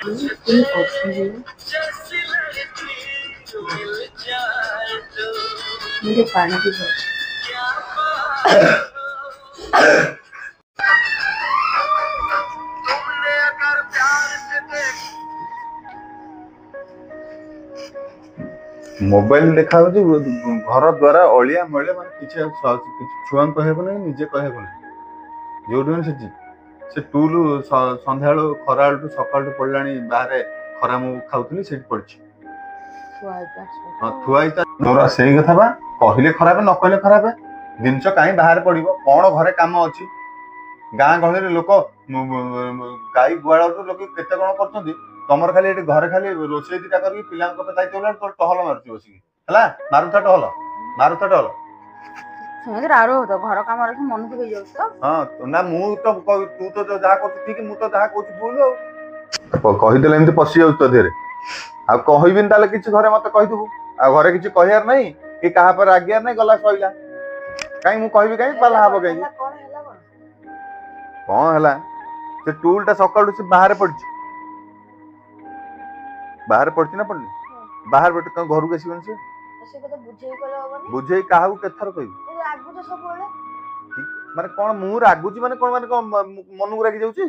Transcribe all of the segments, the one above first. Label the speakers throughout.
Speaker 1: ମୁଁ ଟିକେ ପାଣି ପିଇବି।
Speaker 2: ମୋବାଇଲ ଦେଖା ହଉଛି, ଘର ଦ୍ଵାରା ଅଳିଆ ମଳିଆ, ମାନେ କିଛି କିଛି ଛୁଆଙ୍କୁ କହିହେବ ନାହିଁ, ନିଜେ କହିହେବ ନାହିଁ। ଯୋଉଠି ମାନେ ସେଠି ସେ ଟୁଲୁ ସନ୍ଧ୍ୟାବେଳୁ, ଖରାବେଳଠୁ, ସକାଳଠୁ ପଡିଲାଣି ବାହାରେ। ଖରା ମୁଁ ଖାଉଥିଲି, ସେଇଠି ପଡିଛି। ହଁ, ଥୁଆ ହେଇଛି। ତୋର ସେଇ କଥା ବା, କହିଲେ ଖରାପ, ନ କହିଲେ ଖରାପ। ଜିନିଷ କାହିଁ ବାହାରେ ପଡିବ? କଣ ଘରେ କାମ ଅଛି? ଗାଁ ଗହଳିରେ ଲୋକ ଗାଈ ଗୁହାଳରୁ ଲୋକ କେତେ କଣ କରୁଛନ୍ତି। ତମର ଖାଲି ଏଠି ଘରେ ଖାଲି ରୋଷେଇ ଦିଟା କରିକି ପିଲାଙ୍କ କଥା ଦାୟିତ୍ୱ ହେଲା। ତୋର ଟହଲ ମାରୁଛି ବସିକି। ହେଲା, ମାରୁଥା ଟହଲ, ମାରୁଥା ଟହଲ।
Speaker 1: ସେମିତି ରାଉ ହଉଥିବ, ଘର କାମ ରଖି ମନକୁ ହେଇଯାଉଛି ତ।
Speaker 2: ହଁ, ନା, ମୁଁ ତ ତୁ ତ ଯାହା କରୁଛୁ ଠିକ, ମୁଁ ତ ଯାହା କହୁଛି ଭୁଲ। ଆଉ କହିଦେଲେ ଏମିତି ପଶି ଯାଉଛି ତୋ ଦେହରେ। ଆଉ କହିବିନି ତାହେଲେ କିଛି ଘରେ? ମତେ କହିଥିବୁ, ଆଉ ଘରେ କିଛି କହିବାର ନାହିଁ କି କାହା ପରେ ରାଗିବାର ନାହିଁ, ଗଲା ସଇଲା। କାହିଁ ମୁଁ କହିବି? କାହିଁ ପାଲା ହବ କାହିଁକି?
Speaker 1: କଣ ହେଲା? କଣ
Speaker 2: କଣ ହେଲା? ସେ ଟୁଲ ଟା ସକାଳୁ ସେ ବାହାରେ ପଡିଛି। ବାହାରେ ପଡିଛି ନା ପଡିନି? ବାହାରେ ପଡି କଣ ଘରକୁ ଆସିବନି ସେ?
Speaker 1: ସେ କଥା ବୁଝେଇ କଲେ ହବନି?
Speaker 2: ବୁଝେଇ କାହାକୁ କେତେଥର କହିବି?
Speaker 1: ରାଗୁଛ ସବୁବେଳେ।
Speaker 2: ମାନେ କଣ ମୁଁ ରାଗୁଛି? ମାନେ କଣ, ମାନେ କଣ ମନକୁ ରାଗି ଯାଉଛି?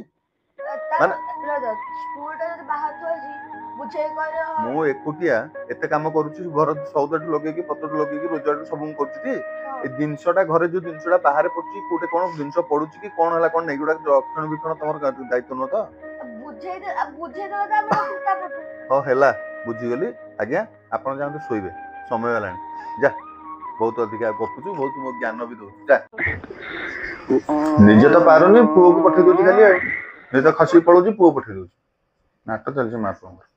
Speaker 2: ମାନେ
Speaker 1: ସ୍କୁଲଟା ଯଦି ବାହାରେ ଥୁଆ ହେଇଛି, ବୁଝେଇ କହିଲେ।
Speaker 2: ମୁଁ ଏକୁଟିଆ ଏତେ କାମ କରୁଛି, ଘର ସଉଦାଠୁ ଲଗେଇକି, ପତ୍ରଠୁ ଲଗେଇକି, ରୋଜଗାରଠୁ ସବୁ ମୁଁ କରୁଛି ଟି। ଏ ଜିନିଷଟା ଘରେ ଯୋଉ ଜିନିଷଟା ବାହାରେ ପଡୁଛି, କୋଉଠି କଣ ଜିନିଷ ପଡୁଛି କି କଣ ହେଲା କଣ ନାଇଁ, ଏଗୁଡା ରକ୍ଷଣ ବେକ୍ଷଣ ତମର ଦାୟିତ୍ୱ ନୁହଁ ତ?
Speaker 1: ବୁଝେଇ ବୁଝେଇଦେଲେ ତାପରେ।
Speaker 2: ହଁ, ହେଲା, ବୁଝିଗଲି ଆଜ୍ଞା। ଆପଣ ଯାଆନ୍ତୁ ଶୋଇବେ, ସମୟ ହେଲାଣି। ଯା, ବହୁତ ଅଧିକା ଗପୁଛୁ, ବହୁତ ମୋ ଜ୍ଞାନ ବି ଦଉଛୁ। ଯା। ନିଜେ ତ ପାରୁନି, ପୁଅକୁ ପଠେଇ ଦଉଛି ଖାଲି। ଆଉ ନିଜେ ତ ଖସିକି ପଳଉଛି, ପୁଅ ପଠେଇ ଦଉଛି। ନାଟ ଚାଲିଛି ମା ପୁଅଙ୍କର।